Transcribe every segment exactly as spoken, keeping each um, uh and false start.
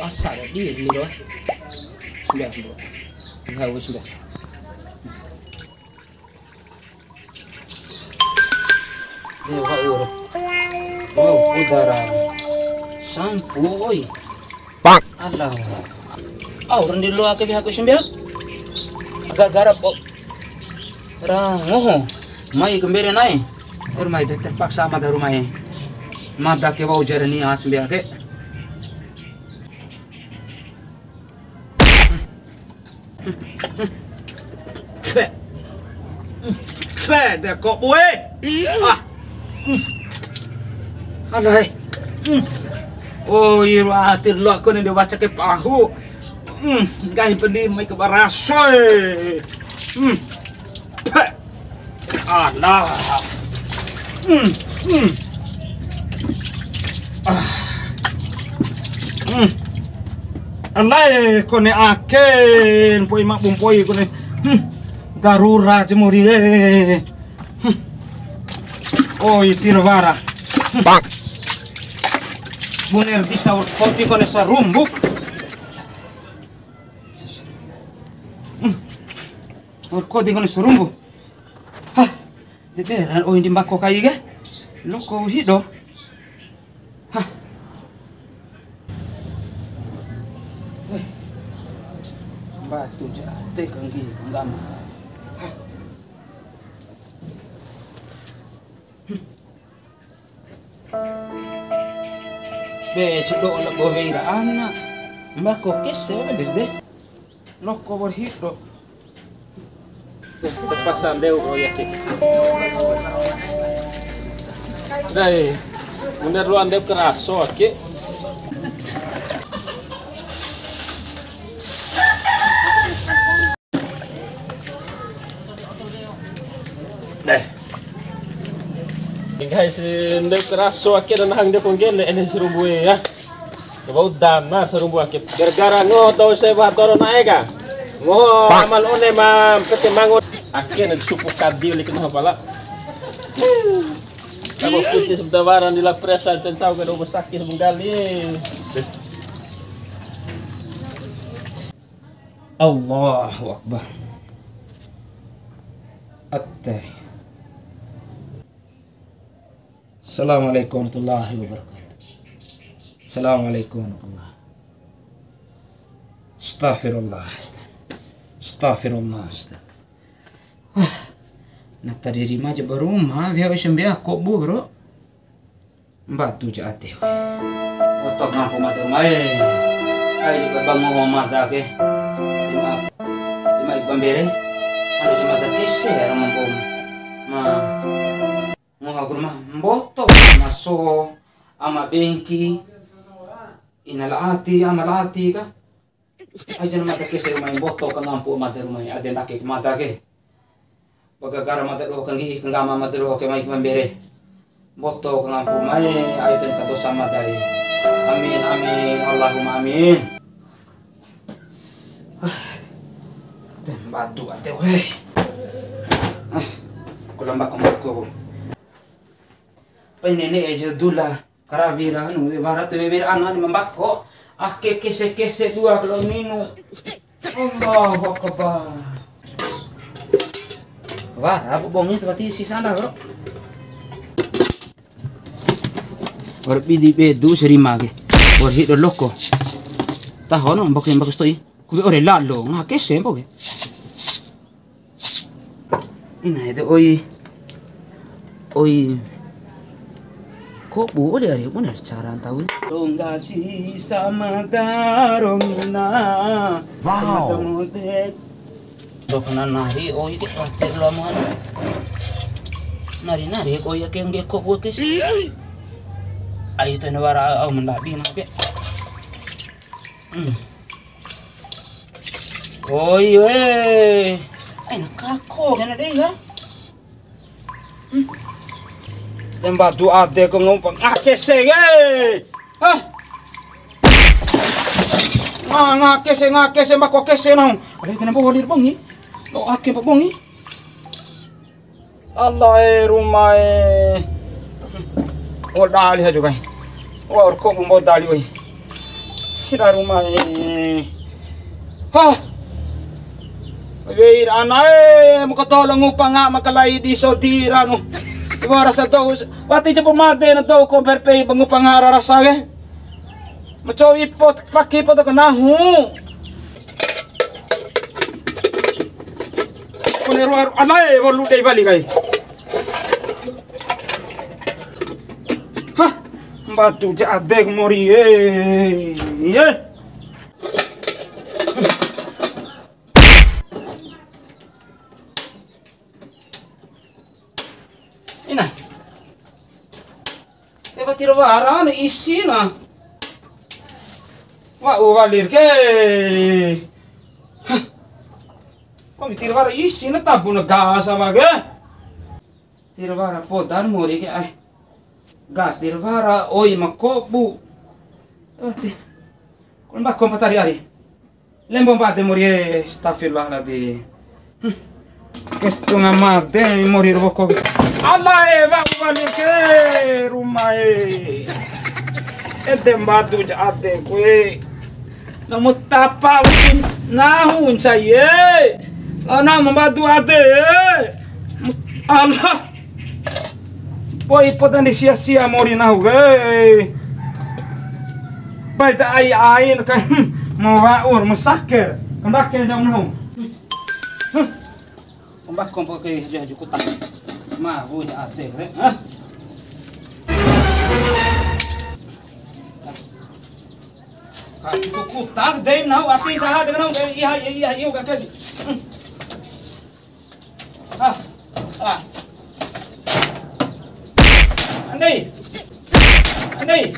Asa di ni ro. Sudah, sudah. Enggak, sudah. Dewa ur. Wow, udara. Sampu, oi. Pak. Alah. Au, randi lo ake bihaku sembia. Gara-gara po. Ra ngoho. Mai kembere nai. Rumah itu terpaksa mada rumah e. Mada ke wau jarani as sembia ke. Fe. Fe, de ko bue. Ah. Alai. Oh, iru atir lo aku ni de baca ke pahu. Hmm, ngai pedi mai ke baraso. Hmm. Fe. Alah. Hmm, hmm. Ah. Hmm. Alai kone ake, mpoi ma bumpoi kone. Hmm. Darura jemuri e. Hmm. Oi, tiro wara. Hmm. Bang. Buner bisa koti kone sarumbu. Hmm. Koti kone sarumbu. Hah, de beran oi ndi mbako kai ke. Loko hido. Hah. Eh. Batu ja, te kanggi, nggak mah. Hah. Hmm. Be, si do'o labo wei ra ana. Mbako kese wa'u ede de. Loko wa'ur hido. Terpaksa ndeu ro ya ke. Dai, bune ruan ndeu karaso ake. Deh. Nggahi si ndeu karaso ake dan hang de konggele ene sarumbu e ya. Coba udana sarumbu ake. Gara-gara ngoho tau se ba toro nae ka. Ngoho amal one ma pete mango. Ake na supu kadi oleh kena pala. Kamu putih sebentar waran di la presa dan tahu ke rumah sakit menggali. Allahu Akbar. Atte. Assalamualaikum warahmatullahi wabarakatuh. Assalamualaikum warahmatullahi. Astagfirullah. Astagfirullah. Astagfirullah. Ah, na tadi rima ja ba ruma, wea oi sambea kobu, bro. Mbatu ja ade. Otak ngampu mada ruma e. Ai, baba ngoho mada ke. Lima, lima iba mbere. Anu ja mada kese ya, ruma bom. Ma, ngoho aku ruma mboto, maso, ama bengki. Ina la ati, ama la ati ka. Aina mada kese ruma e, mboto ka ngampu mada ruma e, ade ndake mada ke. Ba gara-gara mada doho kanggihi, kanggama mada doho ke mai ku ma mbere. Mboto ka ngampu mai, aina ka dosa mada e. Amin, amin, Allahumma amin. Ah, de mbadu ade we. Ah, ku lamba kembako. Pai ne'e eja dula. Karawi ra anu, wara tu wewe ra anu, anu ma mbako. Ake kese-kese dua kilo ninu. Allahu Akbar. Wara, bu bongi tu berarti sisa anda, bro. Wara pidi be du sarima ke. Wara hido loko. Tahono mbako yang bagus toi. Ku be ore lalo, ngaha kese mbako ke. Ina ede oi. Oi. Kobu ole ari, bune cara ntau. Rongga sisa maga rongina. Wow. Sama temote. Dok nanari oi ke khawatir lo aman. Nari-nari oi ke ngge kobu ke si. Ai tena wara au mandabi na ke. Hmm. Oi, we. Ai, na kako kena dei, ya. Hmm. De mbadu ade ko ngompa ngakese, ye. Hah? Nga-, ngakese, ngakese, mbako kese, nahu. Ada tena boho lir bongi. Lo ake pa bongi. Allah e, ruma e. O dali haju kai. Wa orko bumbo dali oi. Kira ruma e. Hah. Wei ra ana e, ma koto lo ngupa ngaha makalai di sodi ranu. Wara sa dou, wati japu made na dou kompe pei ba ngupa ngaha ra rasa ke. Ma cowi pot, paki pot ka nahu. Kone ruar ana e, wolu dei bali kai. Hah, mbatu ja ade mori e. Ye. Ina. Eba tira wara na isi na. Wa'u walir ke. Hah. Kombi tira wara isi na tabu na gas ama ke. Tira wara podan mori ke ai. Gas tira wara oi ma kobu. Ati. Kon ba kompa tari ari. Lembo mbade mori e, astagfirullahaladzim. Hmm. Ke stunga made mori ro woko. Ala e, wa'u walir ke ruma e. Ede mbadu ja ade kue. Namu tapa usin nahu unsai e. Ana mbadu ade e. Allah. Poi poda ni sia-sia mori nahu ke. Pai ta ai-ai na kai, hmm, ma wa'ur, ma saker. Kambake jam nahu. Hmm. Kambak kompo ke haju-haju kuta. Ma, bu ja ade re. Hah? Haju kuta dei nahu, ati saha de nahu, iha, iha, iha, iha, iha, iha. Hmm. Ah, ah. Andai. Andai.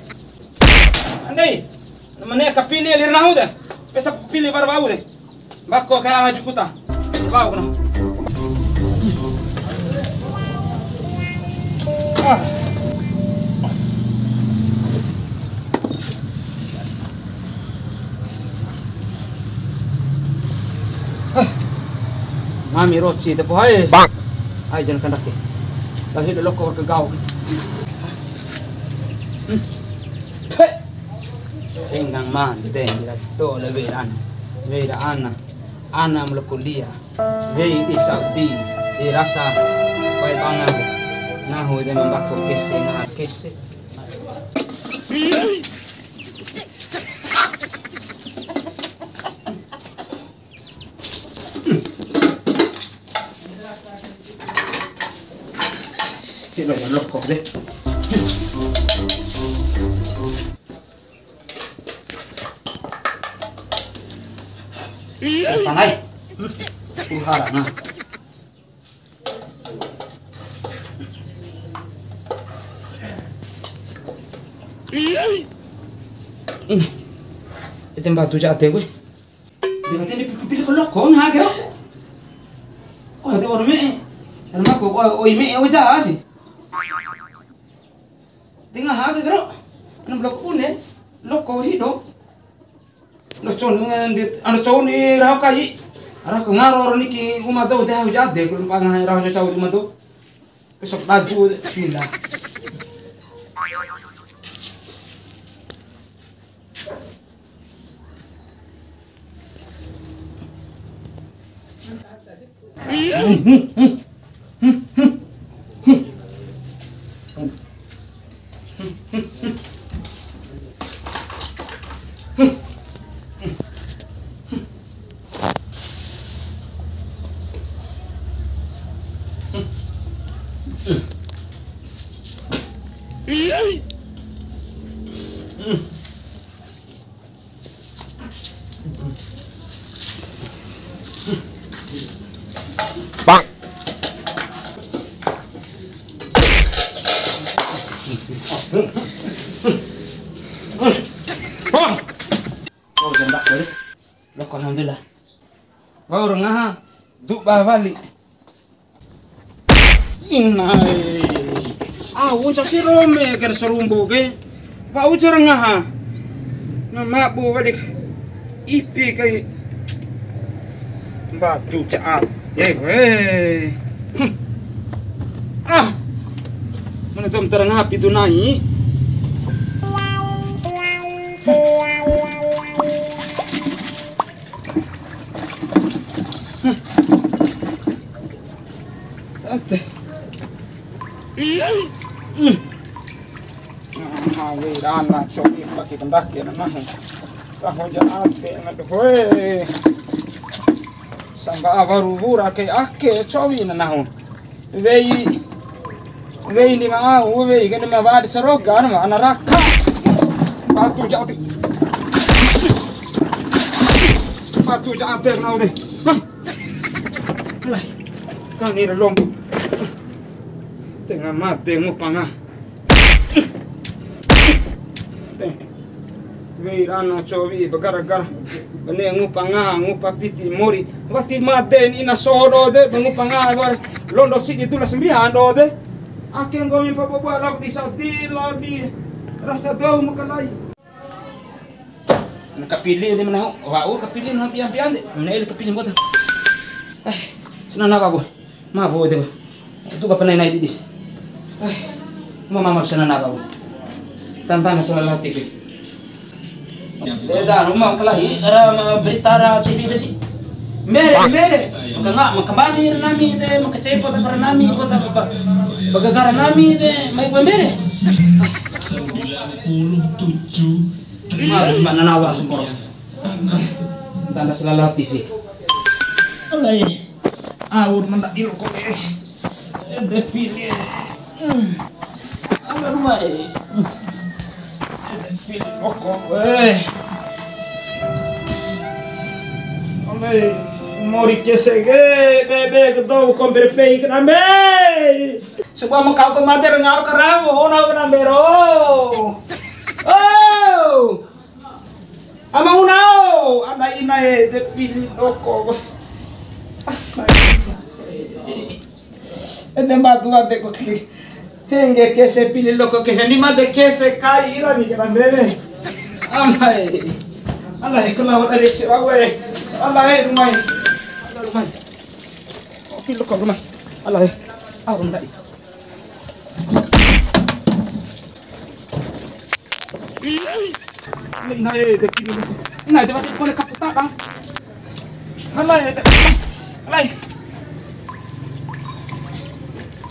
Andai. Mane kapili lir nahu de. Pesa pili bar bau de. Bako ka haju kuta. Bau kena. Ah. Hah. Mami roci te pohai. Bang. Ai jan kandake. Lahi loko ke gau. Hmm. He. Enggang mande, to le weran. Wera ana. Ana melo kuliah. Wei di Saudi, di rasa pai banga. Nahu de mambako kese, ngaha kese. Kira loko de. Panai. Uhara na. Ina. Ete mbatu ja ade gue. Dia katanya dia pilih ke loko, nah, gitu. Oh, dia baru me. Karena aku, oh, oh, me, oh, jahat sih. Dengan hal itu, bro. Kan blok une, loko hidup. Ando cou ni, ando cou ni raho kai. Raho ku ngaro ro niki uma dou de hau jade, ku mpanga raho cou uma dou. Besok baju, bismillah. Bang. Oh, jambak boleh. Loko alhamdulillah. Wa'ur ngaha, du ba wali. Inae. Au, unca si rome ke sarumbu ke. Wa'u ja ra ngaha. Na mabu wali. Ipi kai. Mbatu ca'a. Eh, weh. Hmm. Ah. Mana tu tara ngaha pitu nai. Ate. Hmm. Ngawi rana coki paki kendake na nahu. Taho ja ate na dohoe. Samba awaru wura ke ake cowi na nahu. Wei, wei ni ma au, wei ke ni ma wadi saroga, ma ana raka. Batu ja ate. Batu ja ate na ude. Hah. Alai, kani ra lombo. Tenga mate ngupa nga. Wei rana cowi ba gara-gara. Bune ngupa nga, ngupa piti mori. Wati mate ni ina sodo de, ba ngupa nga, wara londo sidi tula sembihan do de. Ake nggomi papa bua lok di sati, lok di rasa dou makalai. Na kapili ni mena, wa'u kapili na pian-pian de. Mena ele kapili mbota. Eh, senana babu. Ma bo de. Tu bapa nai nai didis. Eh, ma mama senana babu. Tantana sala T V. Eda ruma kalahi, ara berita ra T V besi. Mere, mere. Maka nga, maka bani nami de, maka cepo ta nami, kota baba. Bagagara nami de, mai gua mere. Sembilan puluh tujuh. Harus mana nawa sengkoro. Tanda selala T V. Alai, aur menda di loko, eh. Ede pili. Hmm. Ala rumah, eh. Ede pili loko, eh. Alai, mori kese ke, bebe ke tau kompre pei ke nambe. Sebab mau kau ke mate rengar kerang, oh, na ke nambe ro. Oh. Ama Una o, ana ina e, de pili loko. Ede mbatu ade ko ki. Hengge kese pili loko kese ni ma de kese kai ira ni kena mbe. Ama e. Ala e kena wata de se wawe. Ala e rumai. Ala rumai. O pili loko rumai. Ala e. Ah, rumai. Ina e, de kini. Ina e, de wati kone kaputa, Bang. Alai, de, alai.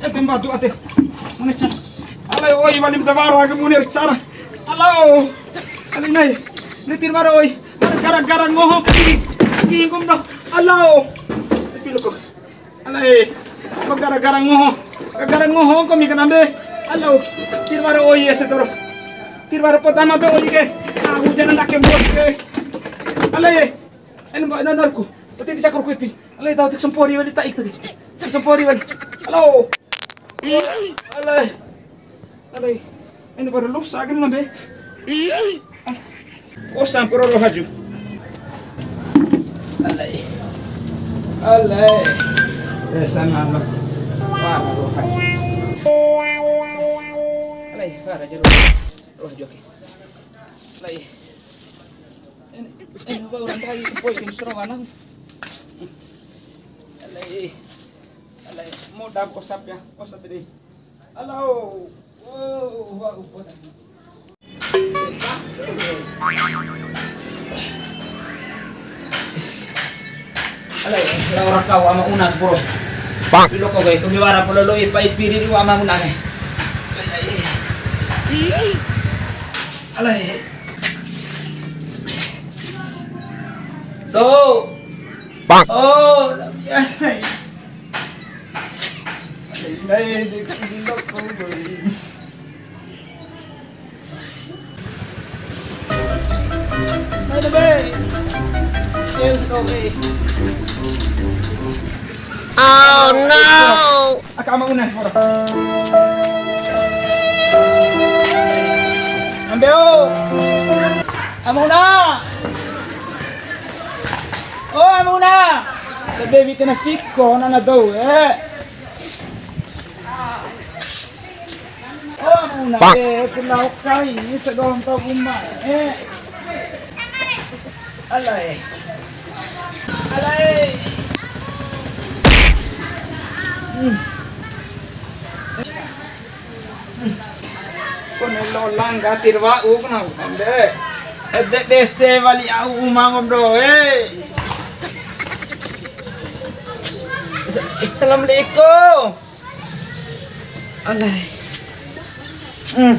E, temba tu ate. Mune cara. Alai, oi, walim tawara ke mune cara. Alao. Alai nai. Netir mara oi. Gara-gara ngoho ke kini. Kini ngom do. Alao. Tapi lo kok. Alai, kok gara-gara ngoho, gara-gara ngoho kok mi kanambe. Alo, tirwara oi ese toro. Tirwara potama to oi ke. Ah, hujan ndak ke buat ke. Alai, en ba nanarku. Tadi di sakar kuipi. Alai, tahu tik sempori wali taik tadi. Tik sempori wali. Alo. Alai. Alai. Ini baru lusa kan nambe. O sampuru ro haju. Alai. Alai. Eh, sana Allah. Wah, ro haju. Alai, wah, raja ro. Ro haju, oke. Alai. Ini, ini apa orang tadi? Boy, ini seru mana? Alai. Alai, mau dap osap ya, osap tadi. Halo. Oh, wah, wah. Alai, lao raka wa ama Una sampuru. Bang. Ilo ko gai, kami wara polo lo ipa ipiri di wa ama Una ne. Alai. Tuh. Bang. Oh, alai. Alai, alai, alai. Oh no! Aka ama Una, fora. Ambeo. Ama Una. Oh, ama Una. Tebe wi kena fiko, nana dou, eh. Oh, Muna, eh, pulau kai, sedonto uma, eh. Alai. Alai. Hmm. Kone lo langga tirwa u kena ande. Ede dese wali au uma ngom do, eh. Assalamualaikum. Alai. Hmm.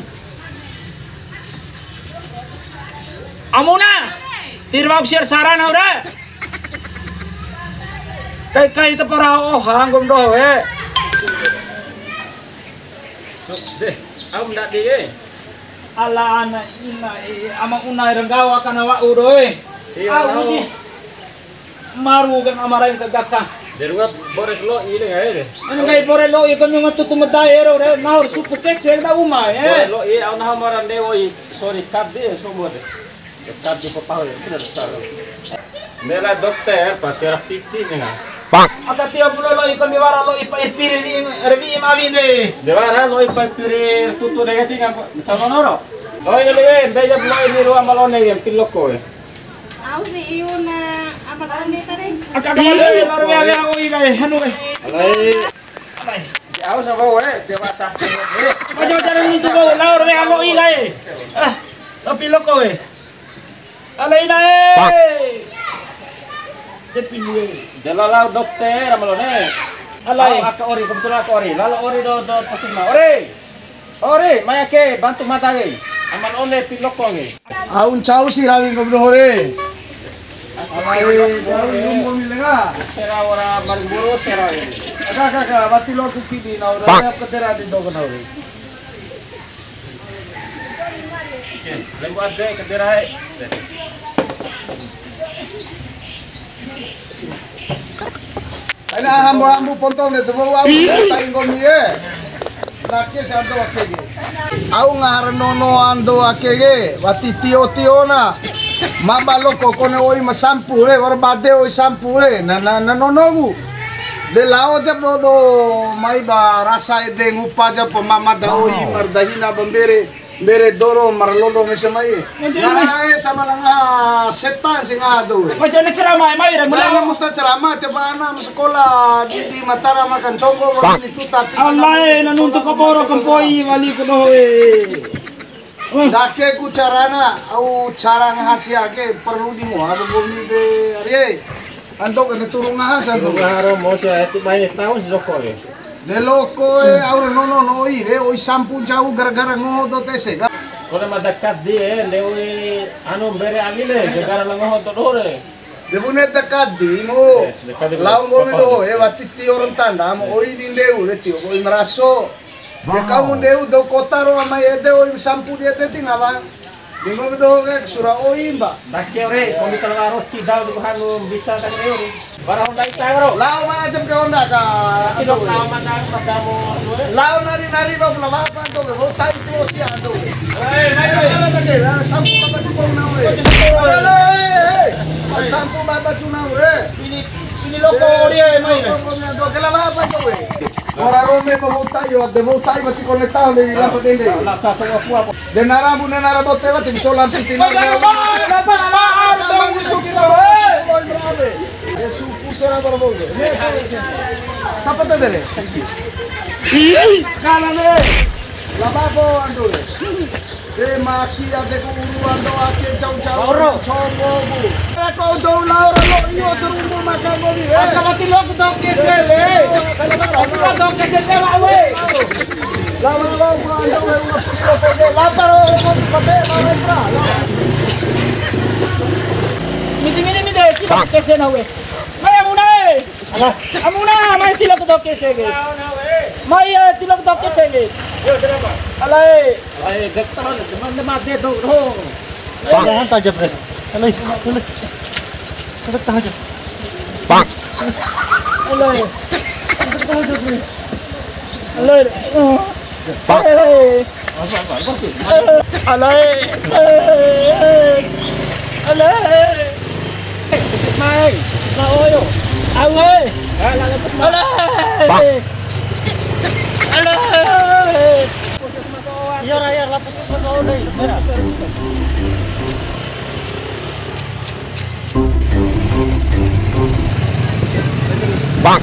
Amuna, tirwak sir sarana ura. Kai kai te para oha nggomi doho e. Deh, au ndadi e. Ala ana ina e, ama una renggawa kana wa'u doe. Iya, au si. Maru kan ama rain kagaka. Derua bore lo'i de ngai de. Ana ngai bore lo'i kami ngatu tu medai ero re, nahu supu kese da uma e. Bore lo'i au nahu marande oi, sorry, cut de, sobo de. Cut de papahu ya, tidak salah. Mela dokter, pa tiwara piti si nga. Aka tio pulo lo'i kami wara lo'i pa ipiri ri, ri mawi de. De wara lo'i pa ipiri tutu de si nga, cano noro. Lo'i lo'i, mbeja lo'i ni rua malone yang piloko e. Au si iu na ama kone tadi. Aka kama de lor wea wea oi kai hanu e. Alai. Alai. Au sa bau e, dewasa. Aja cara nuntu bau lor wea oi kai. Ah, tapi loko e. Alai na e. Tapi lu e. Jala lau dokter ama lone. Alai. Au aka ori, kebetulan aka ori. Lalo ori do do posima. Ori. Ore, mai ake, bantu mada ke. Ama lone piloko ke. Au ncau si rawi nggomi doho re. Alai, au ilum nggomi lenga. Sera ora maru buru, sera ini. Aka, aka, aka, wati loku kidi, na ora, ya, ketera di doho na ore. Oke, lembu ade, ketera, hai. Aina hambu-hambu pontong de tu'u au tai nggomi e. Nake si ando ake ke. Au ngaha ra nono ando ake ke, wati tio-tio na. Ma ba loko kone oi ma sampu re, wara bade oi sampu re. Na, na, na nono ku. De lao ja dodo mai ba rasa ede ngupa ja pa mama da oi mardahina ba mbere. Mbere doro marlondo mese mai. Ngaha e sama na ngaha setan si ngaha dou. Wajane ceramah mai re, mulai. Ngaha muta ceramah te pa ana ma sekolah di, di Mataram makan conggo wali ni tu tapi. Allah e, na nuntu ko boro kempoi wali ku doho e. Ndake ku carana, au cara ngaha sia ke perlu di ngoa ba nggomi de ari e. Anto kene turu ngaha santo. Turu ngaha ro mo sia e, tu mai tahu si loko e. De loko e, au ra nono na oi re, oi sampu ncau gara-gara ngoho dou tese ka. Kone ma dakadi e, de oi anu mbere ami le, gara-gara ngoho dou doho re. De bune dakadi mu. Lao nggomi doho e, wati tio ra ntanda, mu oi di ndeu re tio, oi maraso. De kau mu ndeu dou kota ro ama ede, oi sampu di ede ti ngawa. Di nggomi doho ke sura oi mba. Ndake ore, kombi kalau aro cidau di hanu bisa kan ore. Bara honda ita ro. Lao macam ke honda ka. Tapi dok tahu mana madamu anu e. Lao nari-nari bau pula apa tu. Hotai si osia tu. Hei, mai, mai. Ada lagi, ah, sampu baba tu bau nau re. Ada le, hei, hei. Sampu baba tu nau re. Ini, ini loko dia mai re. Loko ni tu kela apa tu e. Ora rome pa mautai, wa de mautai, wati kone taho de lampa dende. De nara bu, de nara bote, wati biso lampi tina. Lapa, lapa, lapa, suki, lapa. Oi, brave. De suku sera bara bote. Tapa ta dere. Kana ne. Lapa ko andu. De maki ade ku uru ando ake jauh-jauh. Oro. Combo ku. Eko dou lao ra lo'i wa sarumbu maka nggomi re. Aka mati lo ku dou kese le. Aka lo dou kese te wa we. La ma lo ku ando we una piro pede. La paro ko pede ma we pra. Midi midi midi ki dou kese na we. Mai amuna e. Alah. Amuna, mai tilo ku dou kese ke. Mai, eh, tilo ku dou kese ke. Alah e. Alah e, dokter, teman, teman, dia dong, dong. Tahan aja, Bre. Alah, alah. Tahan aja. Alah e. Tahan aja, Bre. Alah e. Alah e. Alae. Alae. Mai. Lao yo. Alae. Alae. Alae. Iya, ra, iya, lapis ke semua soal deh. Bang.